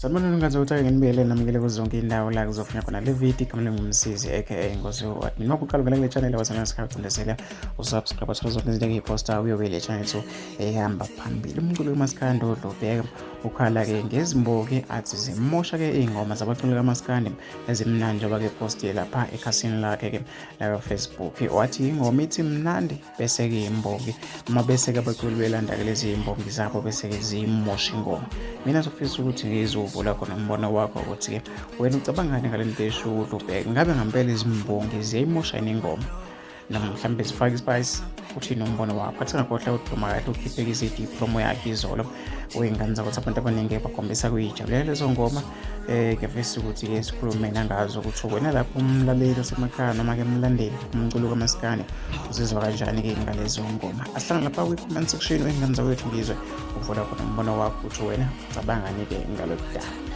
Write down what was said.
Sanibonani ngaze ukuthi ake nginibele namukele kuzo zonke iy'ndawo la kuzofunya khona le video. Igama lingumsizi aka Nkosi admin. Uma kuqala ungena kule channel wasenasikhathi cindezela usubscribe uthole zonke izinto engiyiphosta uyobe le channel so ehamba phambili. Umculo kamaskandi odlubheka ukhala-ke ngezimboki athi zimosha-ke iy'ngoma zabaculi kamaskandi ezimnandi njengoba ke postile lapha ekhasini lakhe-ke laka-Facebook, wathi ingoma ithi mnandi bese-ke imbongi uma bese-ke abaculi belanda-ke lezi yimbongi zabo bese-ke ziyimosha ingoma. Mina sofisa ukuthi ngizuvula khona umbono wakho ukuthi-ke wena ucabangani ngale nto esho udlubheke, ngabe ngampela izimbongi ziyayimosha yini ingoma noma mhlawumbe zifake ispice? Uthini umbono wakho? Athi ngakhohlwa uduma kahle ukhiphe i-CD promo yakhe izolo wey'ngane zakuthi abantu abaningi bakhombisa kuyijabulela lezo ngoma. Ngiyafisa ukuthi-ke sikhulume nangazo ukuthi wena lapho umlaleli osemakhaya noma-ke umlandeli umculo kamaskane uzizwa kanjani-ke ngalezo ngoma. Asihlangane lapha kwi-comment section wey'ngane zakwethu, ngizwe uvula khona umbono wakho ukuthi wena ucabangani-ke ngalolu daba.